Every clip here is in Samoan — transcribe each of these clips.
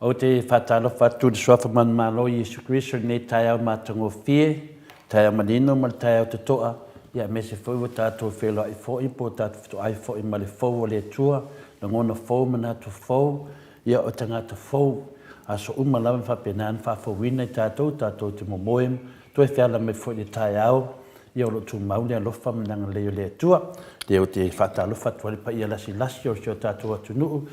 Ou te faatalofa atu i le Suafa Manumalo o Iesu Keriso i lenei taeao matagofie, taeao manino ma le taeao totoa, ia aemaise foi ua tatou feiloai foi po o tatou fetoai foi ma le fou o le Atua, lagona fou, manatu fou, ia o tagata fou. Aso uma lava e faapena ona faafouina i tatou, tatou te momoe toe feala mai foi i le taeao, ia o lo o tumau le alofa ma le agalelei o le Atua. Lea ou te faatalofa atu ai i le paia lasilasi o si o tatou atunuu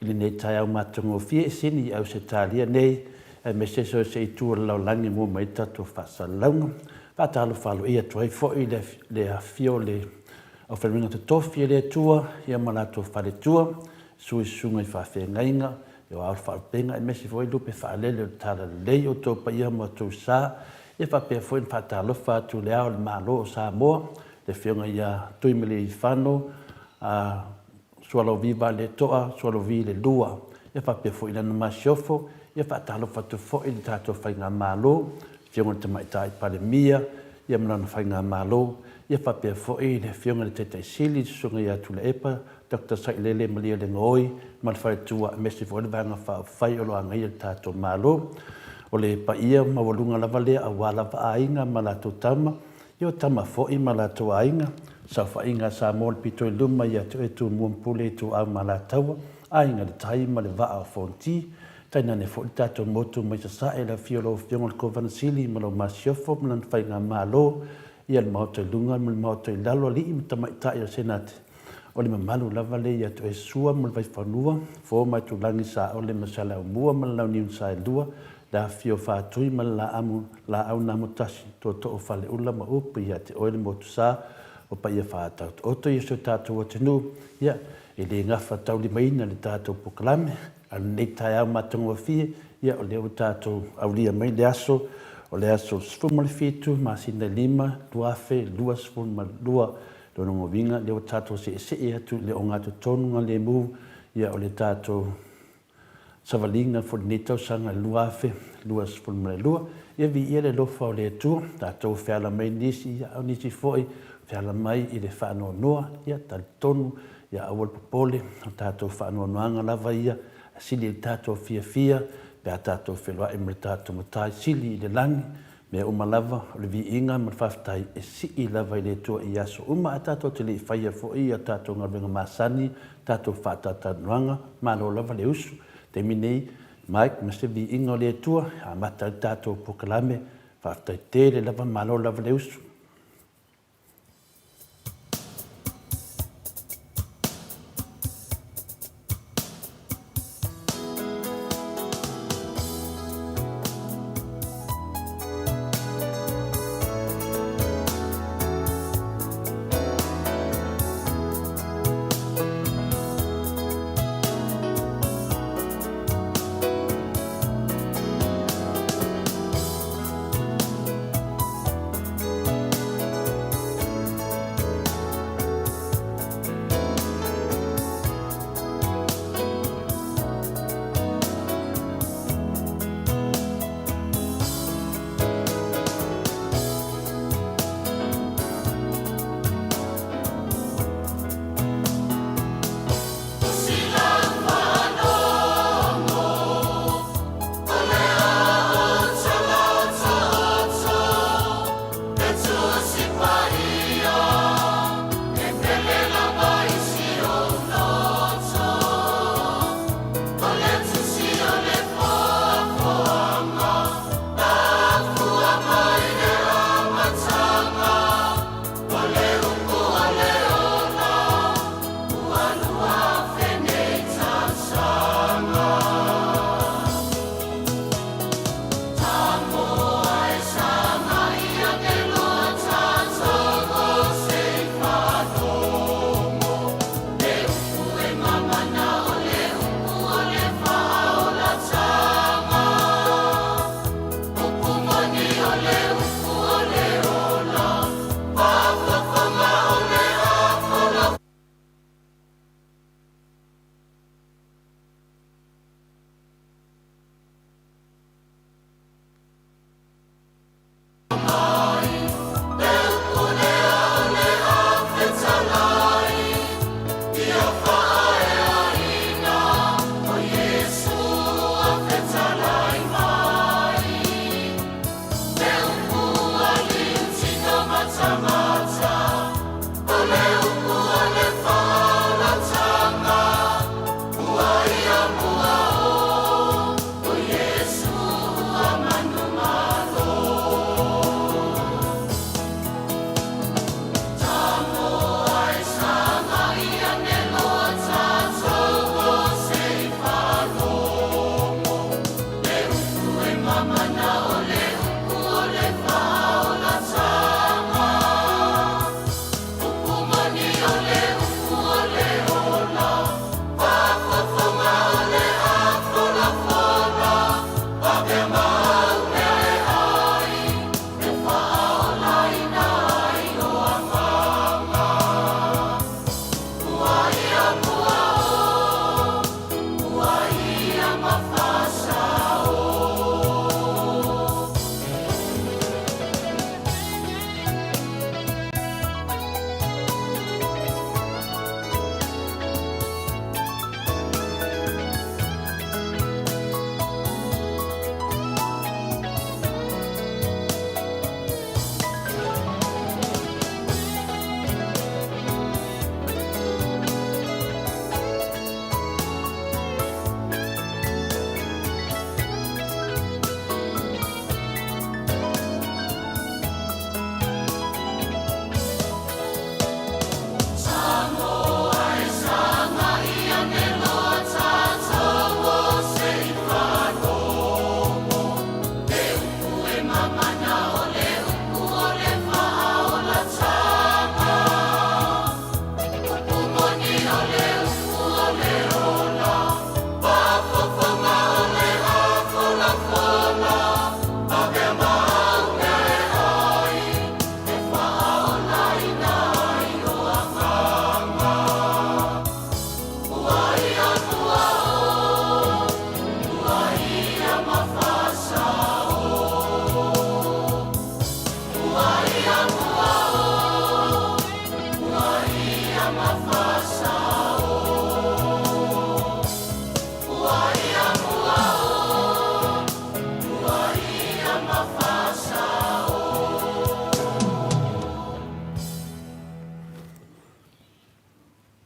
i lenei taeao matagofie e sini i Ausetalia nei, aemaise so o se itu o le lalolagi e maua mai ai le tatou faasalalauga. Faatalofa aloaia atu ai foi i le afifio o le aufaigaluega totofi a le Atua ia ma latou faletua, susu i susuga i faafeagaiga, o ao faalupega aemaise foi lupe faalele o le Talalelei, o outou paia ma outou sa. Ia faapea foi ona faatalofa atu i Le Ao o le Malo o Samoa, le Afioga ia Tuimalealiifano Sualauvi Vaaletoa Sualauvi le Lua, ia faapea foi i lana Masiofo. Ia faatalofa atu foi i le tatou Faigamalo, le Afioga i le Tamaitai Palemia ia ma lana Faigamalo, ia faapea foi le Afioga i le Taitai Sili, le Susuga ia Tuilaepa Doctor Sailele Malielegaoi ma le faletua aemaise foi le Vaega Faaupufai o lo o agaia le tatou Malo. O le paia maualuga lava lea aua lava aiga ma latou tama, ia o tama foi ma latou aiga, saofaiga a Samoa i le pito i luma ia te oe Tumua ma Pule Ituau ma Alataua, Aiga i le Tai ma le Vaa o Fonoti, tainane foi le tatou motu mai Sasae i le afio o lau Afioga i le Kovana Sili ma lau Masiofo ma lana Faigamalo, ia le Maota i luga ma le Maota i lalo, alii ma tamaitai o le Senate. O le mamalu lava lea ia te oe Sua ma le Vaifanua, Fofo ma Aitulagi, Saole ma Saleaaumua ma le Launiu na Saelua, le afifio o Faatui ma le Laamu, Laau na Amotasi, Tootoo o Faleula ma upu ia te oe le Motusa, o paia faataotooto ia si o tatou atunuu, ia, e le gafataulimaina le tatou polokalame, a o lenei taeao matagofie, ia o lea ua tatou aulia mai le aso, o le aso 17 masina 5 2022. Lona uiga, lea ua tatou seesee atu i le ogatotonu galemu, ia o le tatou savaliga foi i lenei tausaga 2022. Ia viia le alofa o le Atua, tatou feala mai nisi, ia a o nisi foi feala mai i le faanoanoa, ia talitonu, ia aua le popole, o tatou faanoanoaga lava ia, sili i le tatou fiafia pe a tatou feiloai ma le tatou Matai Sili i le lagi. Mea uma lava, o le viiga ma le faafetai e sii lava i le Atua i aso uma, ae tatou te le i faia foi a tatou galuega masani, tatou faatalatalanoaga, malo lava le usu. Taimi nei, Mike ma se viiga o le Atua, e amata ai le tatou polokalame. Faafetai tele lava, malo lava le usu.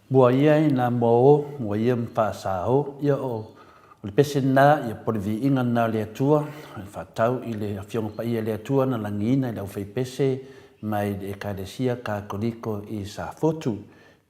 Mua ia i nā mua o, mua ia ma faasā o, ia o le pese lena, ia po o le viiga lena o le Atua, e faatatau i le Afioga Paia i le Atua na lagiina i le aufaipese mai le Ekalesia Katoliko i Safotu.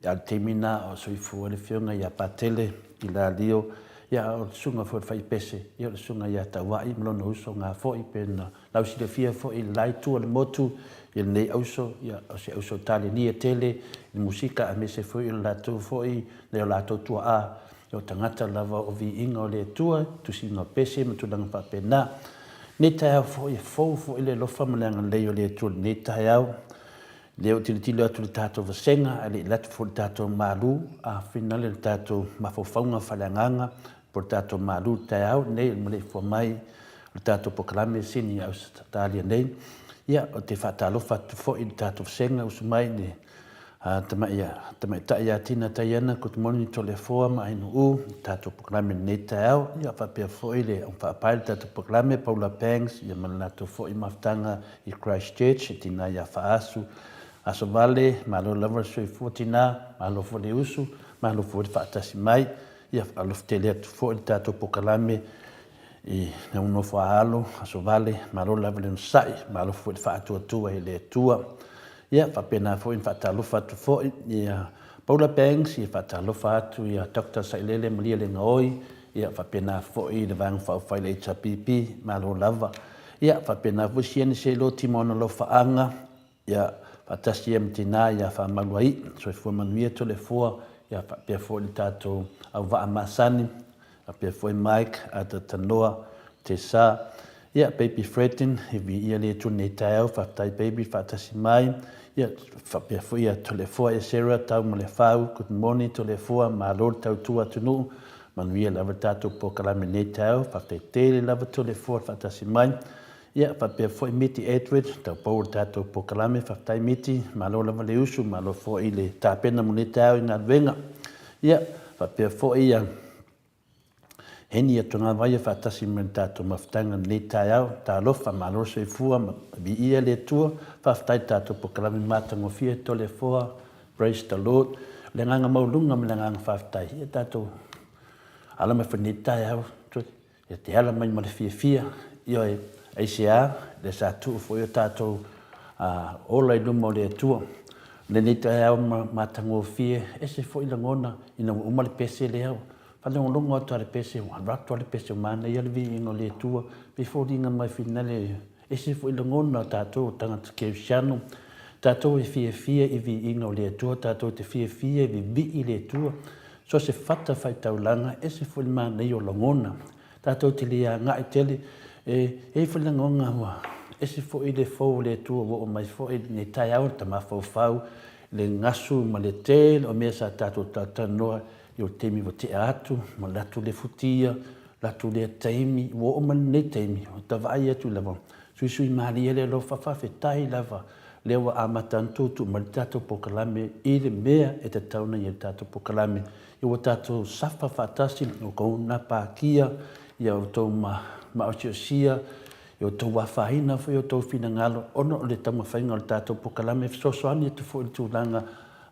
A o le taimi lena o soifua le Afioga ia Patele Ilalio, ia a o le susuga foi i le faipese, ia o le Susuga ia Tauai ma lona uso ga foi, pei ona lausilafia foi i le la itu o le motu i lenei auso, ia o se auso talinia tele i le musika aemaise foi o le latou foi nai o latou tuaa, o tagata lava o viiga o le Atua, tusiga o pese ma tulaga faapena. Lenei taeao foi e fou foi le alofa ma le agalelei o le Atua i lenei taeao. Lea ua tilotilo atu i le tatou vasega ae le i alu atu foi i le tatou malu, a finale le tatou mafaufauga faaleagaga po o le tatou malu i le taeao lenei i le maleifua mai o le tatou polokalame Sini Ausetalia nei. Ia, ou te faatalofa atu foi i le tatou vasega, usu mai i le tamaitai ia Tina Taiana Good morning Toleafoa ma Ainuu i le tatou polokalame i lenei taeao. Ia faapea foi le augafaapae o le tatou polokalame Paula Banks ia ma le latou foi mafutaga i Christchurch, e tina ia Faasu, Aso Vale, malo lava le soifua tina, malo foi le usu, malo foi le faatasi mai. Ia alofa tele atu foi le tatou polokalame i lau nofo a alo, Aso Vale, malo lava le onosai, malo foi le faatuatua i le Atua. Ia faapena foi ona faatalofa atu foi ia Paula Banks, ia faatalofa atu ia Doctor Sailele Malia Legaoi, ia faapena foi le Vaega Faaupufai le HRPP, malo lava. Ia faapena foi Siene Selo Timo ona alofaaga, ia faatasi ia ma tina ia Faamaluai, soifua manuia Toleafoa, ia faapea foi le tatou auvaa masani, faapea foi Mike, Ata Tanoa, Tessa, ia Baby Fredin, e viia le Atua i lenei taeao, faafetai baby le faatasi mai, ia faapea foi ia Toleafoa Esera Taumalefau, good morning Toleafoa, malo le tautua atunuu, Manuia lava le tatou polokalame i lenei taeao. Faafetai tele lava Toleafoa le faatasi mai. Ia, faapea foi Miti Edward, taupou o le tatou polokalame. Faafetai Miti, malo lava le usu, malo foi le tapena mo lenei taeao i galuega. Ia, faapea foi ia Heni Togavaia faatasi mai le tatou mafutaga i lenei taeao. Talofa, malo le soifua ma viia le Atua. Faafetai i le tatou polokalame matagofie Toleafoa. Praise the Lord. O le agaga maualuga ma le agaga faafetai, ia tatou ala mai foi lenei taeao, ia te ala mai ma le fiafia, ioe, aisea, lea sa tuu foi o tatou ola i luma o le Atua. O lenei taeao matagofie, ese foi lagona ina ua uma le pese lea, faalogologo atu lava i le pese, ua alu atu lava le pese, ua manaia le viiga o le Atua, pei e foliga mai finale Ese foi lagona o tatou o tagata kerisiano, tatou e fiafia i viiga o le Atua, tatou te fiafia e vivii le Atua, so o se fata faitaulaga, ese foi le manaia o lagona. Tatou te le agai tele, e i ai foi lagona ua ese foi le fou o le Atua ua oo mai foi i lenei taeao, le tamafaufau, le gasu ma le tele o mea sa tatou talatalanoa i o taimi ua tea atu, ma le atu le futia, latou lea taimi, ua oo mai lenei taimi, ua ta vaai atu lava, suisui malie le alofa, faafetai lava, lea ua amata ona tuutuu mai le tatou polokalame i le mea e tatau ona i ai le tatou polokalame. Ia ua tatou safa faatasi, ua outou gapatia, ia outou maosiosia, ia outou afaina foi outou finagalo ona o le taumafaiga o le tatou polokalame e fesoasoani atu foi i le tulaga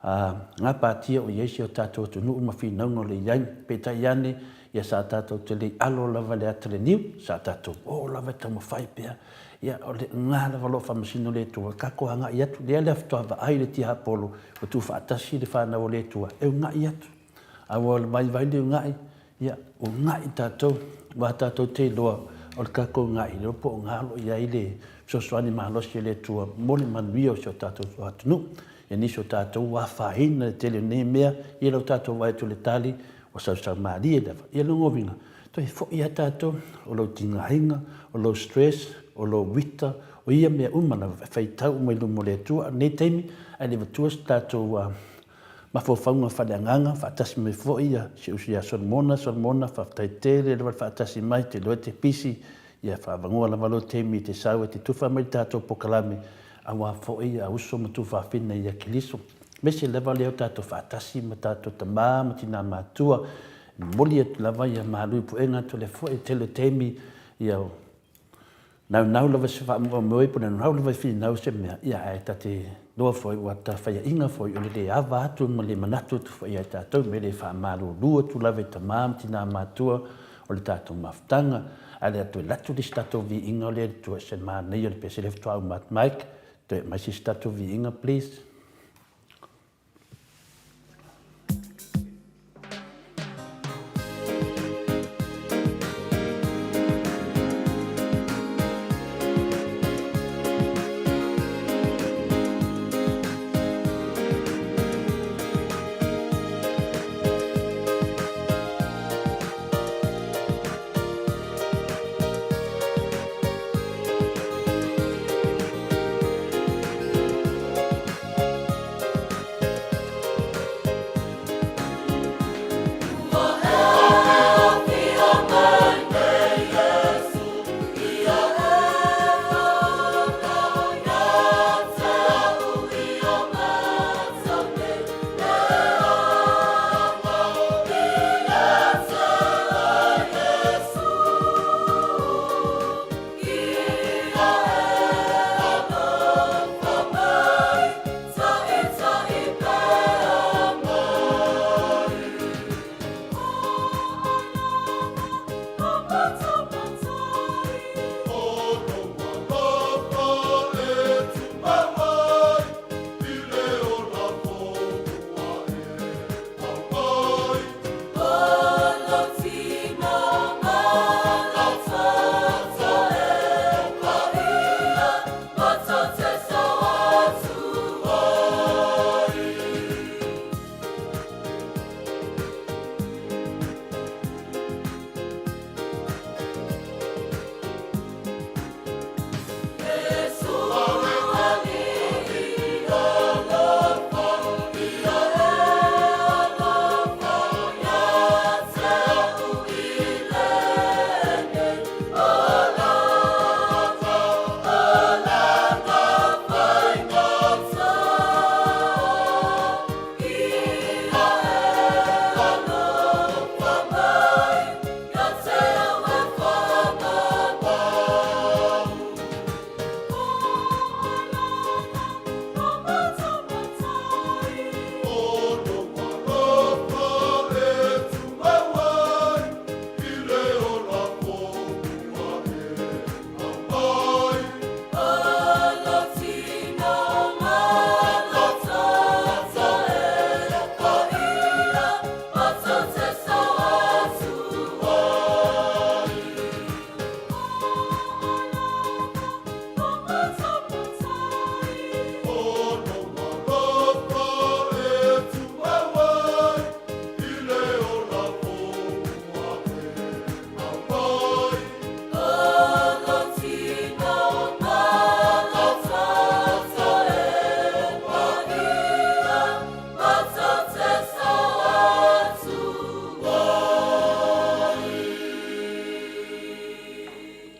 a gapatia o i ai si o tatou atunuu ma finauga o lo o i ai. Peitai ane, ia sa tatou te le i alo lava i le ata le niu, sa tatou o lava e taumafai pea. Ia, o le ga lava o lo o faamasino le Atua, tatou agai atu, lea le faatoa vaai le tiapolo ua tuufaatasi le fanau a le Atua e una'i atu. A ua vaivai le una'i, ia, una'i tatou, aua tatou te iloa o le tatou una'i, le iloa po o ga o lo o i ai le fesoasoani malosi a le Atua mo le manuia o si o tatou atunuu. Ia nisi o tatou ua afaina i le tele o nei mea, ia lau tatou vaai atu i le tali, ua sausau malie lava. Ia lona uiga, toe foi lava tatou, o lou tigaina, o lou stress, o lou uita, o ia mea uma lava e faitau uma i luma o le Atua. A o lenei taimi, ae le avatua se tatou mafaufauga faaleagaga, faatasi mai foi ia si ou uso ia Solomona. Solomona, faafetai tele lava le faatasi mai, ou te iloa e te pisi, ia faavanoa lava lou taimi e te sau e te tufa mai le tatou polokalame, aua foi a uso ma tuafafine ia Keriso. Aemaise lava lea o tatou faatasi ma tatou tama ma tina matua, e momoli atu lava ia malu i puega atu le foi, tele o taimi ia Naunau lava se faamoemoe po o naunau lava e finau se mea, ia ae ta te iloa foi ua ta faiaina foi o le le ava atu ma le manatu atu foi ia i tatou, mea lea e faamalulu atu lava i tama ma tina matutua o le tatou mafutaga, ae le toe alu atu le isi tatou viiga lea i le tua se manaia o le pese lea faatoa uma atu. Mike, toe aumai se isi tatou viiga please.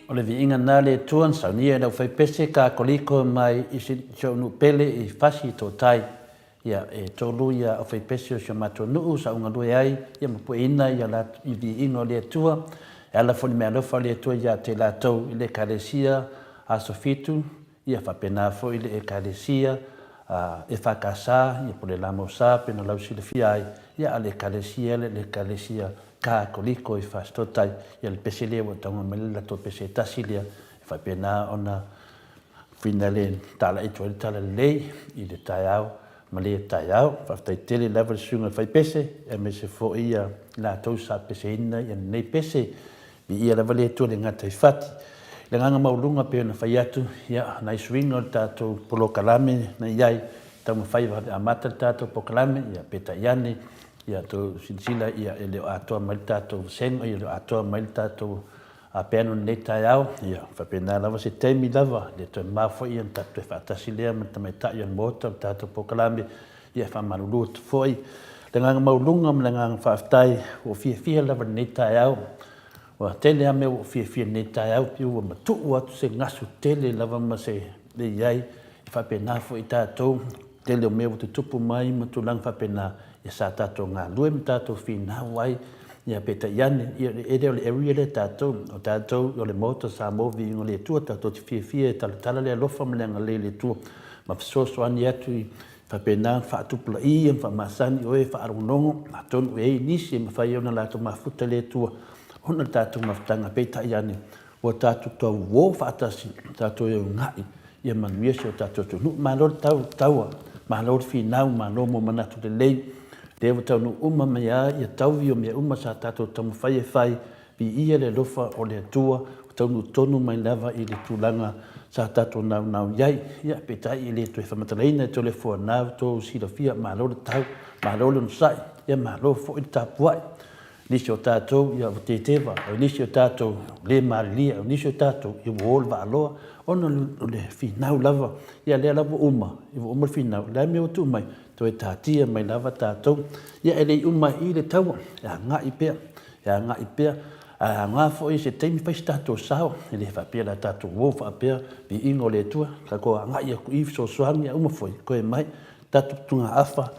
O le viiga lena le Atua na saunia e le aufaipese Katoliko mai i si ou nuu pele i Fasi i Tootai. Ia, e toalua ia aufaipese o si o matou nuu sa ou galue ai ia ma pueina ia i viiga o le Atua. E ala foi i le meaalofa a le Atua ia te latou i le Ekalesia Aso Fitu, ia faapena foi le Ekalesia EFKS, ia po o le Lamosa pei ona lausilafia ai, ia a o le Ekalesia lea o le Ekalesia Katoliko i Fasitotai, ia le pese lea ua tauga mai le latou pese e tasi lea, e faapena ona finale talai atu ai le talalelei i le taeao ma lea taeao. Faafetai tele lava i le susuga i le faipese aemaise foi ia latou sa peseina ia lenei pese. Viia lava le Atua i le gataifati. I le agaga maualuga pei ona fai atu, ia, nai suiga o le tatou polokalame na i ai, taumafai e vave amata le tatou polokalame, ia, peitai ane, ia, tou silasila, ia, e le o atoa mai le tatou vasega, ia, e le o atoa mai le tatou piano i lenei taeao, ia, faapena lava se taimi lava, e le toe mamao foi ona tatou toe faatasi lea ma le tamaitai o le Maota o le tatou polokalame, ia, e faamalulu atu foi i le agaga maualuga ma le agaga faafetai, ua ou fiafia lava i lenei taeao. Ua tele lava mea ua ou fiafia i lenei taeao, pei ua matuu atu se gasu tele lava ma se e i ai, e faapena foi tatou, tele o mea ua tutupu mai ma tulaga faapena, ia sa tatou galue ma tatou finau ai. Ia, peitai ane, ia, e le o le area lea tatou. O tatou, o le Maota o Samoa, viiga o le Atua, tatou te fiafia e talatala le alofa ma le agalelei o le Atua ma fesoasoani atu i faapena ona faatupulaia ma faamasani o e faalogologo, atonu e i ai nisi e mafai ona latou mafuta i le Atua ona o le tatou mafutaga. Peitai ane, ua tatou tauo faatasi, tatou e uunai ia manuia si o tatou atunuu. Malo le taua, malo le finau, malo mo manatu lelei. Lea ua taunuu uma mai lava ia tauvi o mea uma sa tatou taumafai e fai, viia le alofa o le Atua, ua taunuu tonu mai lava i le tulaga sa tatou naunau i ai. Ia, peitai e le toe faamatalaina e Toleafoa, na ua outou silafia, malo le tau, malo le onosai, ia malo foi le tapuai. Nisi o tatou ia ua teteva, o nisi o tatou le malilie, o nisi o tatou ia ua o le vaaloa, ona o le finau lava. Ia lea lava ua uma, ua uma le finau, o le a le mea ua tuu mai? Toe taatia mai lava tatou. Ia e le i uma ai i i le taua, e agai pea, e agai pea. Ae aoga foi se taimi fai se tatou sao, e le faapea o le a tatou o faapea, viiga o le Atua, tatou agai atu i i fesoasoani a uma foi toe mai. Tatou motugaafa,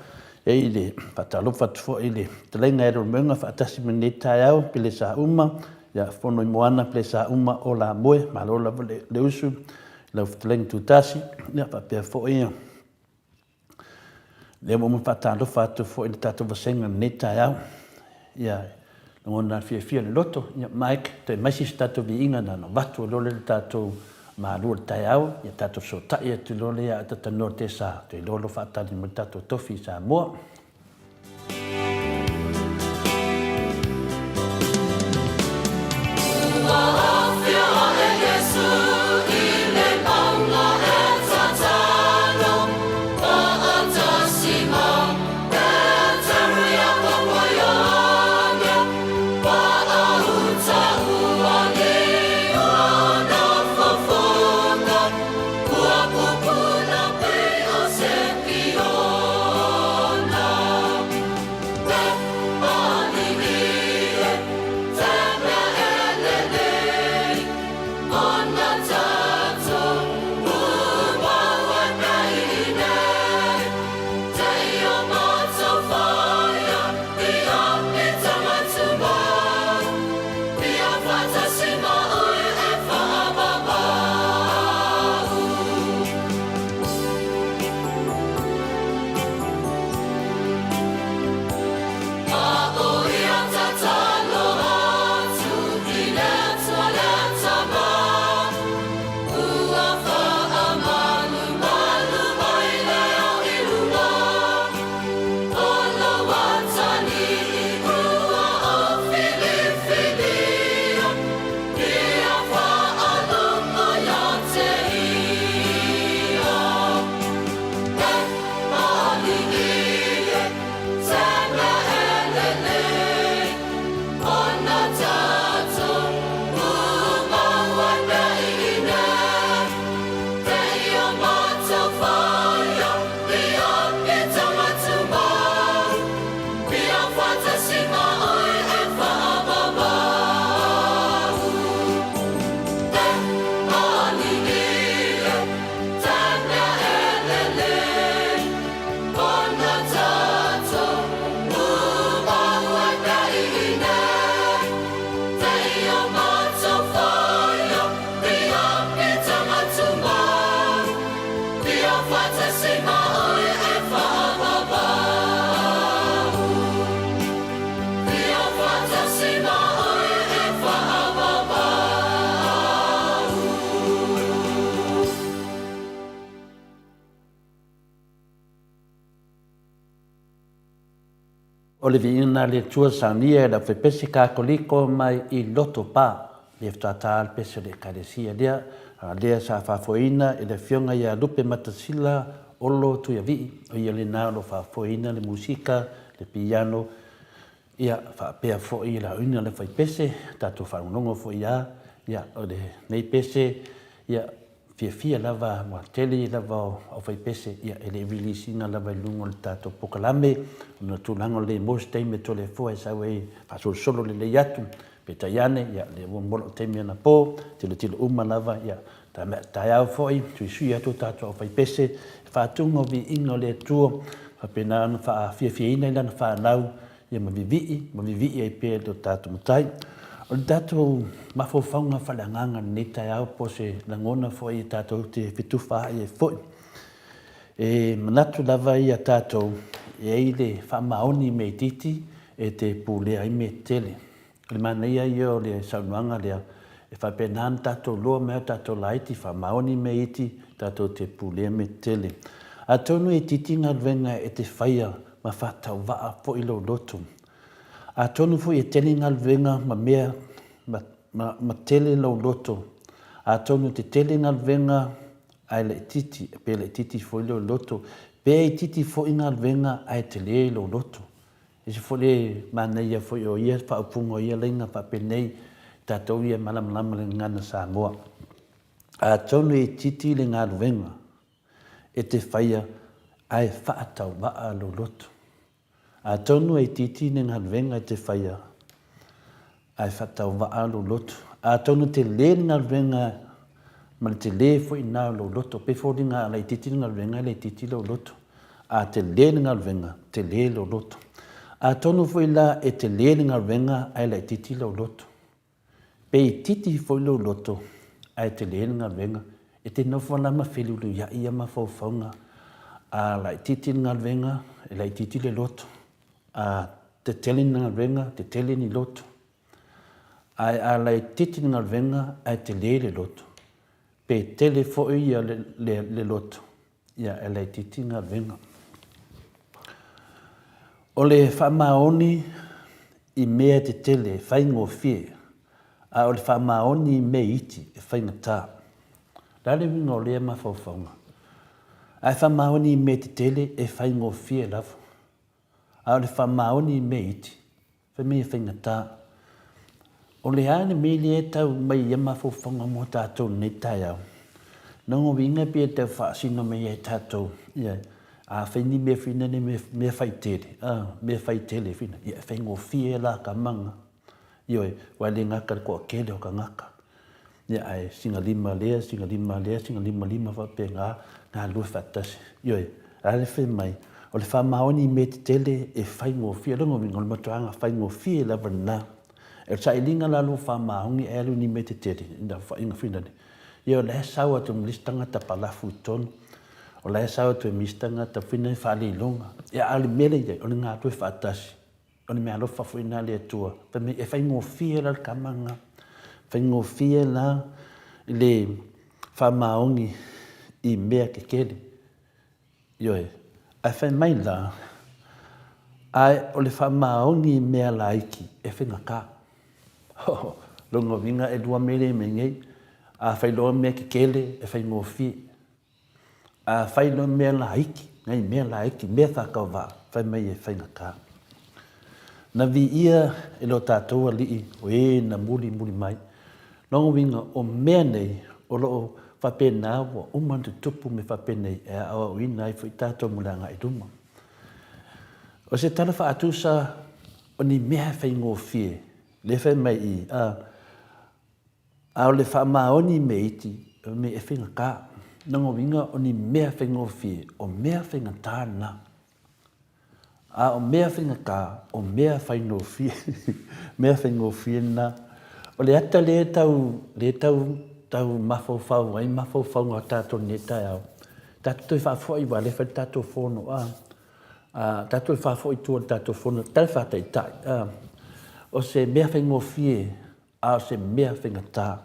e i le faatalofa atu foi i le fetalaiga ia Leulumoega faatasi mai lenei taeao, Pelesauma, ia Fonoimoana Pelesauma o Lamoe, malo lava le usu i lau fetalaiga Tutasi, ia faapea foi lea ua uma faatalofa atu foi i le tatou vasega i lenei taeao. Ia lagona le fiafia o le loto, ia Mike, toe mai se isi tatou viiga na ona avatu loa lea i le tatou malu o le taeao, ia tatou fesootai atu loa lea a talanoa i le tesa, toe iloa loa faatali mai le tatou tofi i Samoa. Ua afio ae Iesu i le mauga e tatalo, faatasi ma Peteru, Iakopo, Ioane, Paauta ua liua ona fofoga, ua pupula pei o se piona. E alii e, te mea e lelei, ona tatou tumau ai pea i inei. Te i o matou whaia i a pitanga tumau, Ia whatasi ma oe e whaamamau. A o ia tatalo atu i le Atua le Tama, Ua faamalumalu mai le ao i luna, O lou atalii ua ou filifilia, Ia faalogo ia te ia. E alii e, te mea e lelei, Ona tatou tumau ai pea i inei, Te i o matou whaia i a pitanga tumau, Ia whatasi ma oe e whaamamau. Te alii e, te mea e lelei, Ona tatou tumau ai pea i inei, Te i o matou whaia i a pitanga tumau, Ia whatasi ma oe e whaamamau. Ia whatasi ma oe e whaamamau. O le viiga lena a le Atua, saunia e le aufaipeche Katoliko mai i Lotopa, le faatā le pese o le Ekalesia lea, a lea sa faafoeina e le Afioga ia Lupematasila Olo Tuiavii, o ia lena o lo o faafoeina le musika, le piano, ia faapea foi le aoina o le aufaipese, tatou faalogologo foi lava, ia o lenei pese, ia Fiafia lava ua tele lava o aufaipese ia e le i release ina lava i luga o le tatou polokalame ona o le tulaga o le le maua se taimi e Toleafoa e sau ai e faasolosolo lelei atu. Peitai ane ia lea ua maua lou taimi anapo, tilotilo uma lava ia taeao foi suisui atu tatou aufaipese e faatuga o viiga o le Atua faapena ona faafiafiaina i lana fanau. ia ma vivii, ma vivii ai pea i lo tatou Matai. O le tatou mafaufauga faaleagaga i lenei taeao po o se lagona foi e tatou te fetufaai ai foi. E manatu lava ia tatou e i ai le faamaoni i mea itiiti e te pulea ai mea tetele. O le manaia ia o le saunoaga lea, e faapena ona tatou iloa mai lava o tatou laiti, faamaoni mea iti, tatou te pulea mea tetele. Atonu e itiiti galuega e te faia ma faatauvaa foi lou loto. Atonu foi e tele galuega ma mea ma tele lou loto. Atonu e tetele galuega ae laitiiti, pe laitiiti foi lou loto. Pe itiiti foi galuega ae tele lou loto. E ese foi le manaia foi o ia faaupuga o ia laina faapenei, tatou ia e malamalama i le gagana Samoa. Atonu e itiiti le galuega e te faia ae faatauvaa lou loto. Atonu e itiiti le galuega e te faia ae faatauvaa lou loto. Atonu e tele le galuega ma le tele foi lena o lou loto. E pei e foliga a laitiiti le galuega e laitiiti lou loto. A tele le galuega, tele lou loto. Atonu foi la e tele le galuega ae laitiiti lou loto. Pe itiiti foi lou loto ae tele le galuega, e te nofo la ma feliuliuai ia mafaufauga, a laitiiti le galuega, e laitiiti le loto, a tetele ni galuega, tetele ni loto. Ae a laitiiti le galuega ae tele le loto, pe tele foi le loto, ia e laitiiti galuega. O le faamaoni i mea tetele e faigofie, a o le faamaoni i mea iti e faigata. O le a le uiga o lea mafaufauga? A e faamaoni i mea tetele e faigofie lava, a o le faamaoni i mea iti, Fai mai e faigata. O le a le mea lea e tau mai i ia mafaufauga mo tatou i lenei taeao? Lona uiga pei e tau faasino mai ia i tatou, ioe, a fai ni mea foi nei, mea faitele, a, mea faitele foi nei, ia e faigofie la tama na. Ioe, aua e le gata i le toatele o tagata, ia ae sina lima lea, sina lima lea, sina lima lima faapena, galulue faatasi. Ioe, o le a le fai mai, o le faamaoni i mea tetele e faigofie. O lona uiga, o le matuaga faigofie lava lena. O le sailiga la o lou faamaoni ae alu i ni mea tetele, ina foi lale, ia o la e sau atu ma le isi tagata palafu i totonu, o la e sau atu ma isi tagata foi nei faaleiloga. Ia a o le mea lea e i ai, o le galulue faatasi. O le meaalofa foi lena a le Atua, fai mai, e faigofie la le tama lena, faigofie la le faamaoni i mea tetele. Ioe. Ae fai mai la, ae o le faamaoni i mea laiti e faigata. Ho, lona uiga e lua mea lea e i ai nei, a fai loa mea tetele e faigofie, A fai loa mea laiti, nai mea laiti, mea faatauvaa, fai mai e faigata. Na viia e lo tatou Alii o e na mulimuli mai. Lona uiga, o mea nei o lo o faapena ua uma ona tutupu mea faapenei e aoaoina ai foi tatou mo le agai i luma. O se tala faatusa o ni mea faigofie, lea fai mai i i, a, A o le faamaoni i mea iti, o mea e faigata. Lona uiga o ni mea faigofie, o mea faigata na. A o mea faigata, o mea faigofie. Mea faigofie na. O le ata lea e tau, lea e tau, tau mafaufau ai mafaufauga o tatou i lenei taeao, tatou toe faafoi aua o lea e fai le tatou fono, a, a tatou toe faafoi i tua i le tatou fono, tala faataitai, a, o se mea faigofie a o se mea faigata.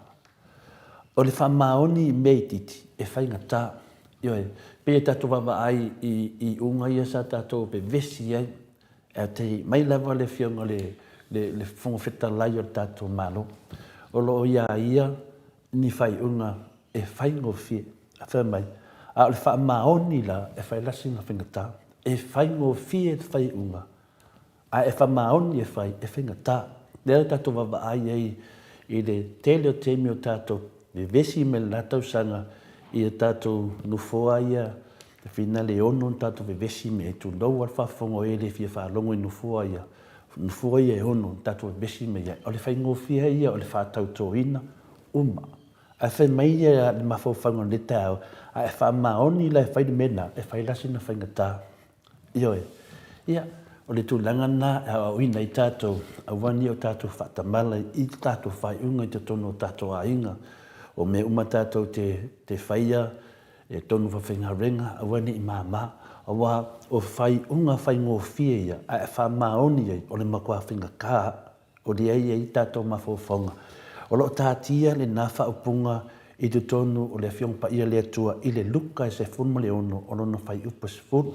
O le faamaoni i mea itiiti, e faigata. Ioe, pei e tatou vaavaai i iuga ia sa tatou vevesi ai, ae te i mai lava le Afioga i le Fofoga Fetalai o le tatou Malo, o lo o ia ia ni faaiuga e faigofie. Fai mai, a o le faamaoni la, e fai la sina faigata. E faigofie le faaiuga, Ae e faamaoni e fai, e faigata. Lea tatou vaavaai ai i le tele o taimi o tatou vevesi mai le la tausaga i a tatou nofoa ia e finale e ono ona tatou vevesi mai ai, tulou lava le faafofoga o e le fia faalogo i nofoa ia, nofoa ia e ono ona tatou vevesi mai ai. O le faigofie ia o le faatautoina uma. Ae fai mai ia le mafaufauga o lenei taeao, a e faamaoni la e fai le mea lena, e fai la sina faigata. Ioe. Ia, O le tulaga lena e aoaoina ai tatou, aua ne i o tatou faatamala i tatou faaiuga i totonu o tatou aiga. O mea uma tatou te faia e tonu faafaigaluega, aua ne i mama, aua o faaiuga faigofie ia ae faamaoni ai, o le matua faigata o lea e i ai tatou mafaufauga. O lo o taatia lena faaupuga i totonu o le Afioga Paia a le Atua i le Luka e 16 o lona fuaiupu e 10.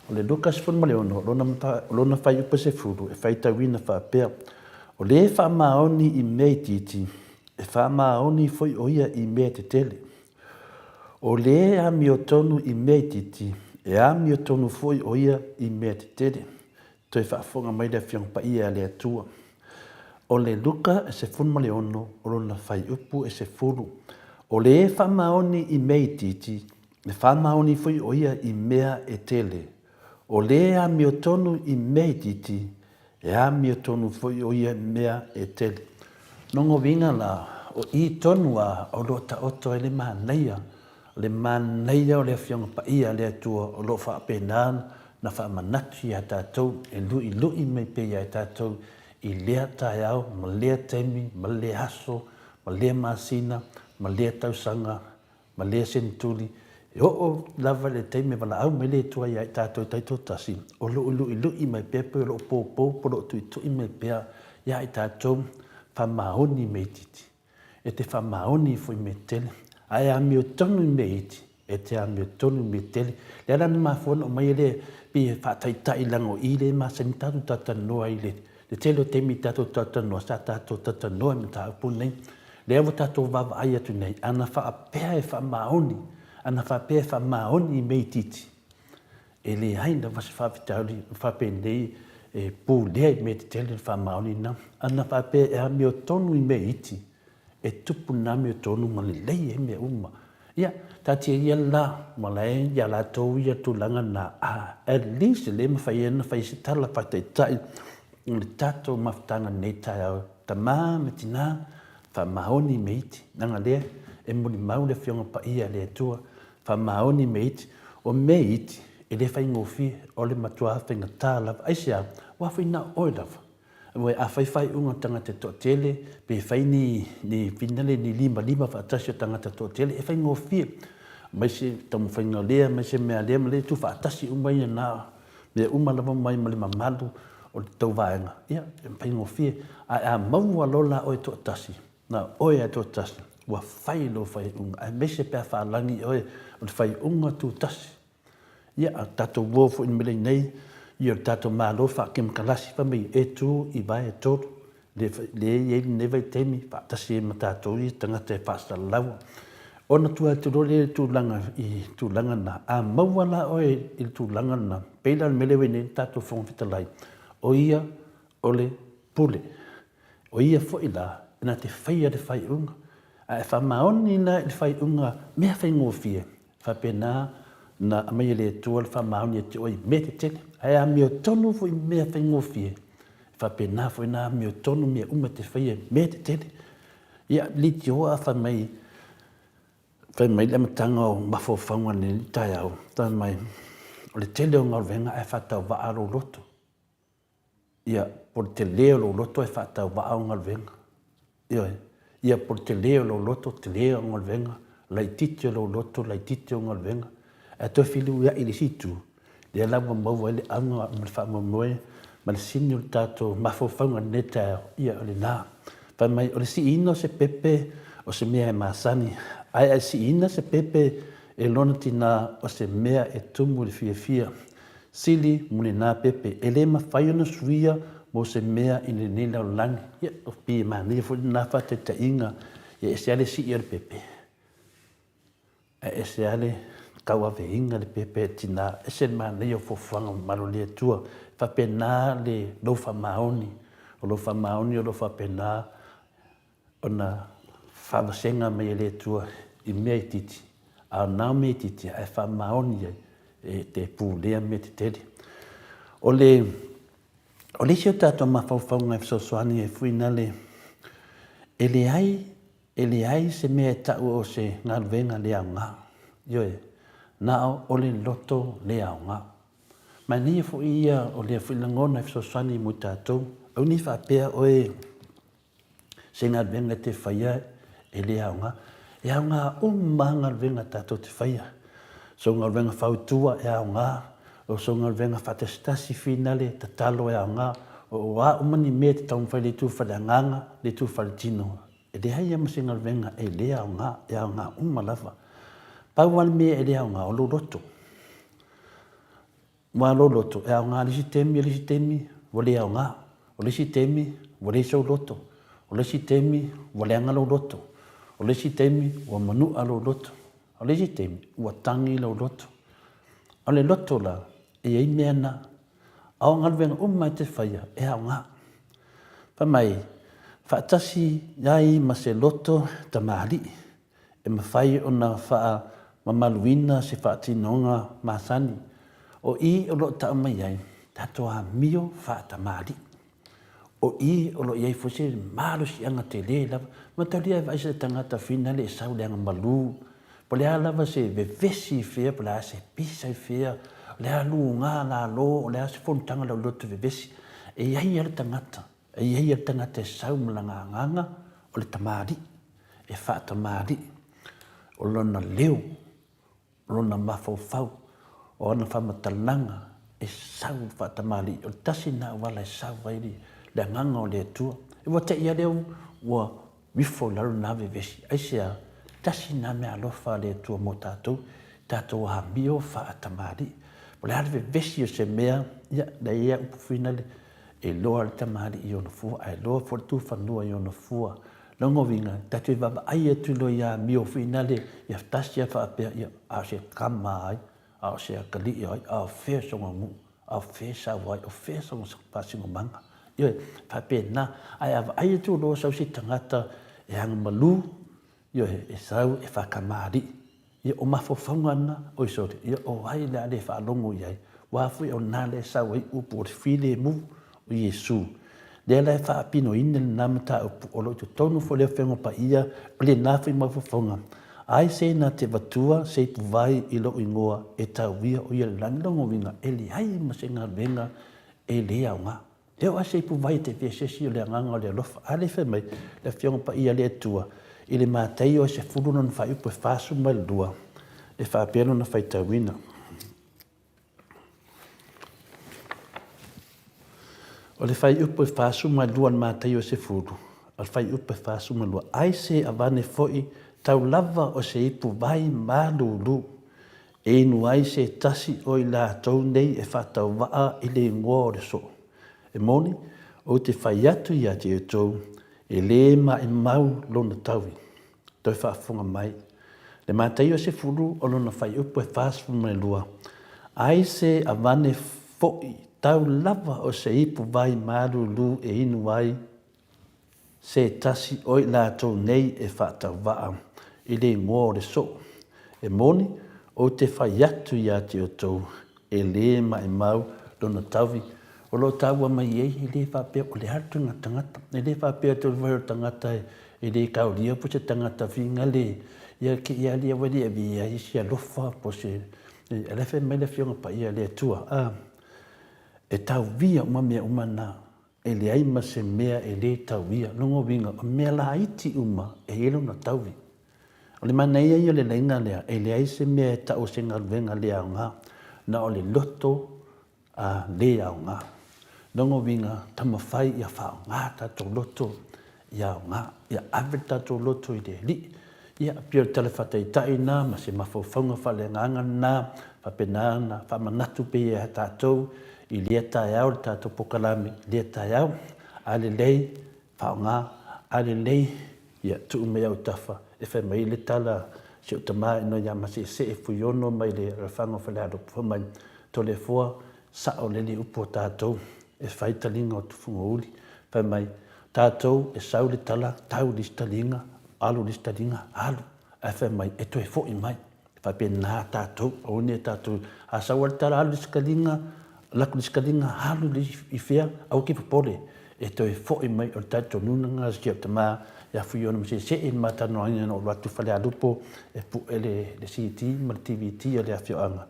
O le Luka 16 o lona fuaiupu e 10 e faitauina faapea, O le faamaoni i mea itiiti, e faamaoni foi o ia i mea tetele. O le amiotonu i mea itiiti, e amiotonu foi o ia i mea tetele. Toe faafofoga mai le Afioga Paia a le Atua. O le Luka e 16, o lona fuaiupu e 10. O le faamaoni i mea itiiti, e faamaoni foi o ia i mea e tele. O le amiotonu i mea itiiti, e amiotonu foi o ia i mea e tele. Lona uiga la, o i tonu lava o lo o taoto ai le manaia, le manaia o le Afioga Paia a le Atua o lo o faapena ona faamanatu ia tatou, e luilui mai pea ia i tatou i lea taeao ma lea taimi ma lea aso ma lea masina ma lea tausaga ma lea senetuli, e oo lava i le taimi e valaau mai le Atua ia i tatou taitoatasi, o lo o luilui mai pea pe o lo o poupou pe o lo o tuitui mai pea ia i tatou, faamaoni mea itiiti. E te faamaoni ifo i mea tetele, ae amiotonu i mea iti, e te amiotonu i mea tetele. O le a la le mafua ona aumai lea pei e faataitai leaga o i lea e masani ona tatou talatalanoa ai i le tele o taimi tatou te talatalanoa, sa tatou talatalanoa i le mataupu lenei. Lea ua tatou vaavaai atu nei, ana faapea e faamaoni, ana faapea e faamaoni i mea itiiti, e leai lava se faafitauli faapenei e pulea i mea tetele le faamaoni lena. Ana faapea e amiotonu i mea iti, e tupu lena amiotonu ma lelei ai mea uma. Ia, taatia ia le la, ma la e ia latou ia tulaga lena, a at least e le mafai ai ona fai se tala faataitai o le tatou mafutaga i lenei taeao, tama ma tina, faamaoni mea iti, leaga lea e molimau le Afioga Paia a le Atua, faamaoni mea iti. O mea iti, e le faigofie, o le matua faigata lava. Aisea? Aua foi na o oe lava. Aua a fai faaiuga a tagata e toatele, pe fai ni, ni finale, ni limalima faatasi o tagata toatele, e faigofie. Mai se taumafaiga o lea, mai se mea a lea ma lea, tuufaatasi uma ia na mea uma lava mai ma le mamalu o le tou vaega, ia, e faigofie. Ae a maua loa la oe toatasi, na o oe lava toatasi, ua fai lou faaiuga, aemaise pe a faalagi oe o le faaiuga tutasi. Ia, a tatou uo foi i le mea nei, ia o le tatou Malo faa-kemokarasi fai mai e tu i vae e tolu, lea e i ai lenei vaitaimi faatasi ai ma tatou ia tagata e faasalalau. Ona tua atu loa lea i le tulaga i tulaga na, a maua la oe i le tulaga lena, pei la o le mea lea ua i ai nei le tatou Fofoga Fetalai, o ia o le pule. O ia foi la na te faia le faaiuga, a e faamaoni la i le faaiuga mea faigofie, faapena na aumai e le Atua le faamaoni ia te oe i mea tetele, ae amiotonu foi i mea faigofie, faapena foi na amiotonu mea uma e te faia i mea tetele. Ia, leitioa a fai mai, fai mai le amataga o mafaufauga i lenei taeao, fai mai, o le tele o galuega ae faatauvaa lou loto. Ia, po o le tele o lou loto e faatauvaa au galuega. Ioe. Ia, po o le tele o lou loto, tele au galuega, laitiiti o lou loto, laitiiti au galuega. Ae toe feliuiai i le isi itu, lea la ua maua ai le auga ma le faamoemoe ma le sini o le tatou mafaufauga i lenei taeao, ia o lena. Fai mai, o le siiina o se pepe o se mea e masani, ae a siiina se pepe e lona tinā o se mea e tumu i le fiafia. Sili Mulina Pepe, e le mafai ona suia mo se mea i lenei lalolagi. Ia, pei e manaia foi lena faataitaiga, ia ese lava le sii o le pepe, ae ese lava le tauaveina le pepe e tina. Ese le manaia o fuafuaga mamalu a le Atua. E faapena le lou faamaoni, o lou faamaoni o lo o faapena ona faavasega mai e le Atua i mea itiiti, a o na mea itiiti ae faamaoni ai e te pulea mea tetele. O le, o le isi o tatou mafaufauga e fesoasoani ai foi na le, e leai, e leai se mea e ta'u o se galuega le aoga. Ioe, na o le loto le aoga. Manaia foi ia o lea foi lagona e fesoasoani mo i tatou. Aua ne i faapea oe se galuega e te faia e le aoga. E aoga uma lava galuega tatou te faia. Sou galuega fautua e aoga, o sou galuega faatasitasi finale tatalo e aoga, o a uma ni mea e te taumafai i le itu faaleagaga, le itu faaletino, e leai lava ma se galuega e le aoga, e aoga uma lava. Pau lava le mea e le aoga, o lou loto. Aua o lou loto, e aoga i le isi taimi, o le isi taimi ua le aoga. O le isi taimi ua leai sou loto. O le isi taimi ua leaga lou loto. O le isi taimi ua manua lou loto. O le isi taimi ua tagi lou loto. O le loto la, e i ai mea na. A o galuega uma e te faia, e aoga. Fai mai, faatasi ai ma se loto tamalii e mafai ona faamamaluina se faatinoga masani. O i o lo o tau mai ai, tatou amio faatamalii. O i o lo o i ai foi se malosiaga tele lava. Matalia e vaai se tagata finale e sau leaga malu, po o le a lava se vevesi i fea, po o le a se pisa i fea, o le a luga lalo, o le a se fonotaga lau loto vevesi. E i ai lava le tagata, e i ai lava le tagata e sau ma lana agaga o le tamalii, e faatamalii, o lona leo, o lona mafaufau, o ana faamatalaga e sau faatamalii. O le tasi lena auala e sau ai le agaga o le Atua. Ua te i lava lea ua ifo i lalo lena vevesi. Aisea? Tasi lena meaalofa a le Atua mo tatou, tatou amio faatamalii. Po o le a le vevesi o se mea, ia, lea e i ai upu foi lea, e iloa le tamalii i ona fua, ae iloa foi le tufanua i ona fua. Lona uiga, tatou te vaavaai atu loa i amio foi nale, ia tasi lava faapea, ia, a o se tama a ai, a o se atalii a ai, a o fea sona nuu, a o fea e sau ai, o fea sona faasinomaga. Ioe, faapena. Ae a vaai atu loa sau se tagata e agamalu, ioe, e sau e faatamalii. Ia, o mafaufauga na, oi sole, ia o ai le a le faalogo i ai? Aua foi o lena lea e sau ai upu o le filemu o Iesu. Lea la e faapinoina lena mataupu o lo o i totonu foi o le Afioga Paia o lena foi mafaufauga. Ai se na te avatua se ipuvai i lou igoa e tau ia o ia le lagi. Lona uiga, e leai ma se galuega e le aoga. E oo lava se ipuvai e te fia se isi o le agaga o le alofa. A lea fai mai le Afioga Paia a le Atua i le Mataio e 10 lona faaiupu e 42, e faapea lona faitauina. O le faaiupu e 42 o le Mataio e 10, o le faaiupu e 42, ai se avane foi tau lava o se ipuvai malulu E inu ai se tasi o i latou nei e faatauvaa i le igoa o le soo. E moni, ou te fai atu ia te outou, e lē maʻimau lona taui. Toe faafofoga mai. Le Mataio 10 o lona fuaiupu e 42, Ai se avane foi tau lava o se ipu vai malūlū e inu ai Se tasi o i latou nei e faatauvaa i le igoa o le soo. E moni, ou te fai atu ia te outou, e lē maʻimau lona taui o lo o taua mai ai, e lē faapea o le a le tulaga tagata, e lē faapea atu o le tagata e lē kaulia po o se tagata figale, ia ke ia alia ua le avea ai se alofa po o se, a la e fai mai le Afioga Paia a le Atua, a, e tauia uma mea uma na. E leai ma se mea e lē tauia. Lona uiga, o mea laiti uma e i ai lona taui. O le manaia ia o le laina lea, e leai se mea e tau o se galuega le aoga, na o le loto a le aoga. Lona uiga, taumafai ia faaaoga tatou loto ia aoga, ia ave le tatou loto i le Alii. Ia, pei o le tala faataitai lena ma se mafaufauga faaleagaga lena, faapena ona faamanatu pea ia tatou i lea taeao le tatou polokalame i lea taeao. A lelei, faaaoga, a lelei, ia tuu mai autafa e fai mai le tala a si ou tama ina ia Maseesee Fuiono mai le alafaga o Falealupo, fai mai, Toleafoa, sao lelei upu a tatou e fai taliga o Tufugauli, fai mai, Tatou e sau le tala, tau le isi taliga, alu le isi taliga, alu, ae fai mai, e toe foi mai. E faapena tatou, aua ne i tatou, a sau lava le tala, alu le isi taliga, alu atu le isi taliga, alu le isi i fea, aua te popole, e toe foi mai. O le talitonuga lena o si au tama ia Fuiono Masese i le ma talanoaina ina ua alu atu i Falealupo e pue le CD ma le DVD a le afioaga.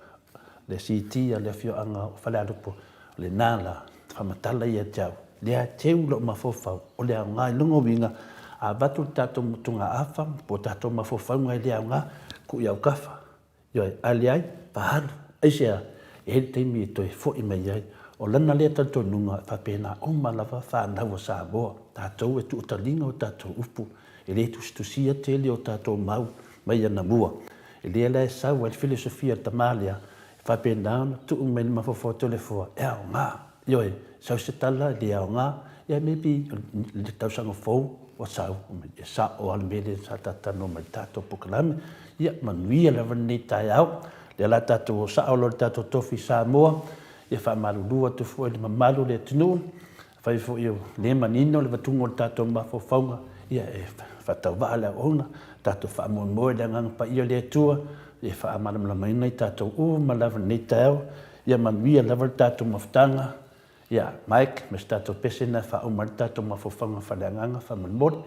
Le CT a le afioaga o Falealupo, o lena la faamatala ia te au, lea teu lou mafaufau, o le aoga i lona uiga, a avatu le tatou motugaafa po o tatou mafaufauga e le aoga, tuu i autafa, ioe, a leai, faaalu. Aisea? E i ai le taimi e toe foi mai ai. O lana lea talitonuga, e faapena uma lava fanau a Samoa, tatou e tuutaliga o tatou upu, e le tusitusia tele o tatou mau mai anamua. E lea la e sau ai le filosofia a le tama lea, e faapena ona tuu mai le mafaufau o Toleafoa, e aoga. Ioe, sau se tala e le aoga, ia maybe le tausaga fou ua sau, e sao lava le mea lea sa tatou talanoa mai i le tatou polokalame. Ia manuia lava lenei taeao. O lea o le a tatou o sao loa i le tatou tofi Samoa, ia faamalulu atu foi i le mamalu o le atunuu, Afai foi e le manino le avatuga o le tatou mafaufauga, ia e faatauvaa le auauna, tatou faamoemoe i le Agaga Paia o le Atua e faamalamalamaina i tatou uma lava i lenei taeao. Ia manuia lava le tatou mafutaga. Ia, Mike, ma se tatou pese lena e faauma ai le tatou mafaufauga faaleagaga faamolemole.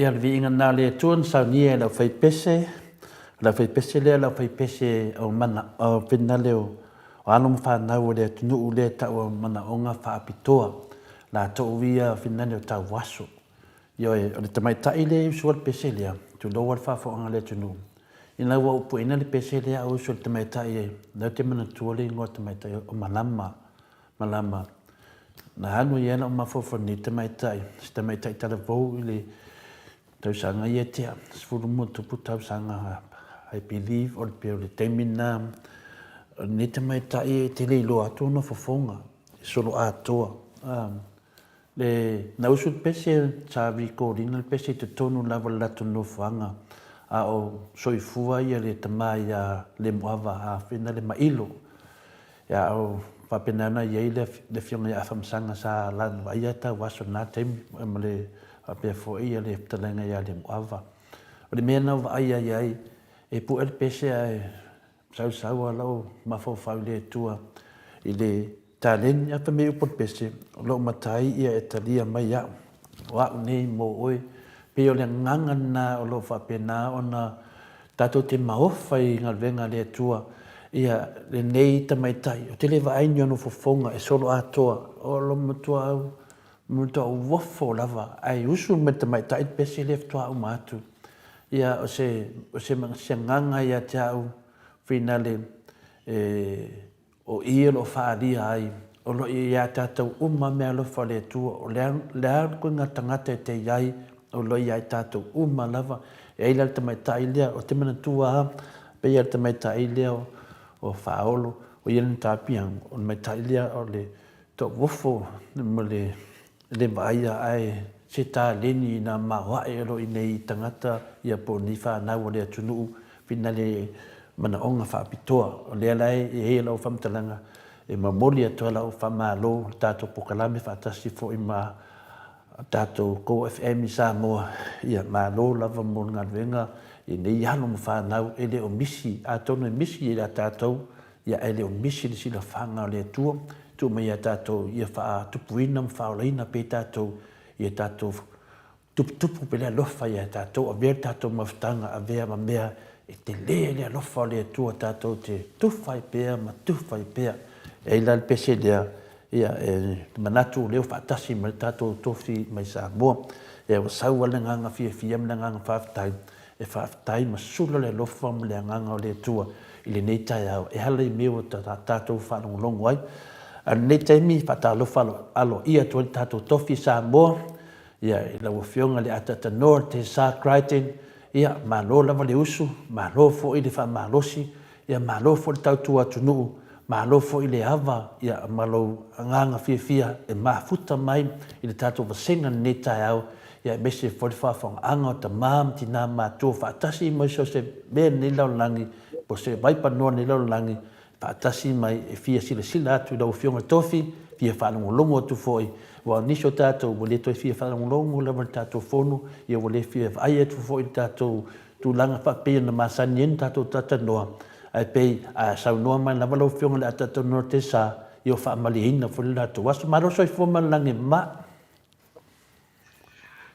Ia, o le viiga lena o le Atua na saunia e le aufaipese, o le aufaipese lea o le aufaipese o mana, o finale o alo ma fanau o le atunuu lea e tau o manaoga faapitoa, latou ia finale o tauaso. Ioe, o le tamaitai lea e usu ai le pese lea, tulou lava le faafofogaaga a le atunuu, ina ua ou pueina le pese lea a o usu ai le tamaitai, o lea ou te manatua le igoa o le tamaitai o Malama, Malama. Na alu ai lava lou mafaufau i lenei tamaitai, si tamaitai talavou i le tausaga ia tea, 10+ tausaga, I believe o le taimi lena. O lenei tamaitai e te le iloa atu ona fofoga, e soloatoa. Na usu le pese, sa record ina le pese i totonu lava o le latou nofoaga a o soifua le tama ia Lemuava Mailo. Ia a o faapena ona i ai le Afioga ia Afamasaga sa vaaia tauaso i lena taimi ma le faapea foi le fetalaiga ia Lemuava. O le mea na ou vaai i ai, e pue le pese ae sausau lava lou mafaufau i le Atua i le taleni. Ae fai mai upu o le pese, o lou matai ia e talia mai au, o au nei mo oe. E pei o le agaga lena o lo o faapena ona Tatou te maofa i galuega a le Atua, ia, lenei tamaitai, ou te le vaai i ni ona fofoga e solo atoa, o lo matua au, matua uofo lava, ae usu mai le tamaitai le pese lea faatoa uma atu. Ia, o se, o se, se agaga ia te au, finale, e, O i o lo o faaalia ai, o lo o ia tatou uma meaalofa a le Atua, o le a, le a le koiga tagata e te i ai, o lo o ia i tatou uma lava. E ai la le tamaitai lea, ou te manatua lava, pei lava o le tamaitai lea o Faaolo, o ia lana tapiago, o le tamaitai lea o le toauofo ma le E le vaaia ae se taleni na maoae o lo o i nei tagata ia po o ni fanau a le atunuu pina le manaoga faapitoa. O lea la e i ai lau faamatalaga e momoli atu ai lau faamalo i le tatou polokalame faatasi foi ma tatou Go FM i Samoa, ia malo lava mo le galuega i nei alo ma fanau e le o misi, atonu e misi ia tatou Ia ae le o misi le silafaga o le Atua, tuu mai ia tatou ia faatupuina ma faaolaina pea tatou ia tatou tuputupu pea le alofa ia tatou, avea le tatou mafutaga, avea ma mea e tele le alofa o le Atua tatou te tufa ai pea ma tufa ai pea. E ai la le pese lea, ia e manatu o lea ua faatasi ma le tatou tofi mai Samoa. Ia ua sau lava le agaga fiafia ma le agaga faafetai E faafetai ma sula le alofa ma le agaga o le Atua i lenei taeao e ala i mea ua tatou faalogologo ai. A o lenei taimi, e faatalofa aloaia atu ai le tatou tofi Samoa, ia, i lau Afioga i le Ataatanoa Tessa Crichton, ia, malo lava le usu, malo foi le faamalosi, ia, malo foi le tautua atunuu, Malo foi le ava ia ma lou agaga fiafia e mafuta mai i le tatou vasega i lenei taeao, ia aemaise foi le faafofogaaga o tama ma tina matutua faatasi mai so o se mea i lenei lalolagi po o se vaipanoa i lenei lalolagi faatasi mai e fia silasila atu i lau Afioga i le Tofi, fia faalogologo atu foi, aua o nisi o tatou ua le toe fia faalogologo lava i le tatou Fono, ia ua le fia vaai atu foi i le tatou tulaga faapei ona masani ai ona tatou talatalanoa, ae pei a saunoa mai lava lau Afioga i le Ataatanoa Tesa, ia ua faamalieina foi le latou aso. Malo soifua ma le lagi e mama.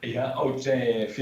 Ia, ou te fia.